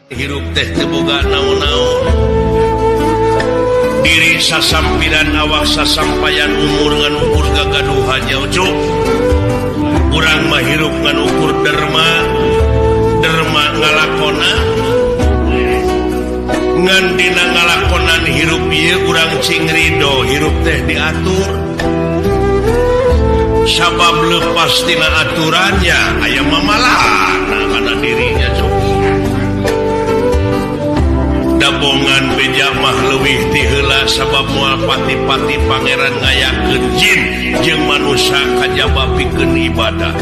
Hirup teh teu boga naon-naon, diri sasampiran, awak sasampayan, umur ngan ukur gagaduhannya. Ucuk, urang mah hirup ngan ukur derma, derma ngalakona. Ngan dina ngalakonan hirup ieu urang cing ridho hirup teh diatur, sabab lepas tina aturannya aya mamalana kana dirinya. Cuk, dabongan beja mah leuwih ti heula, sabab moal pati-pati Pangeran ngayakeun jin jeung manusia kajaba pikeun ibadah.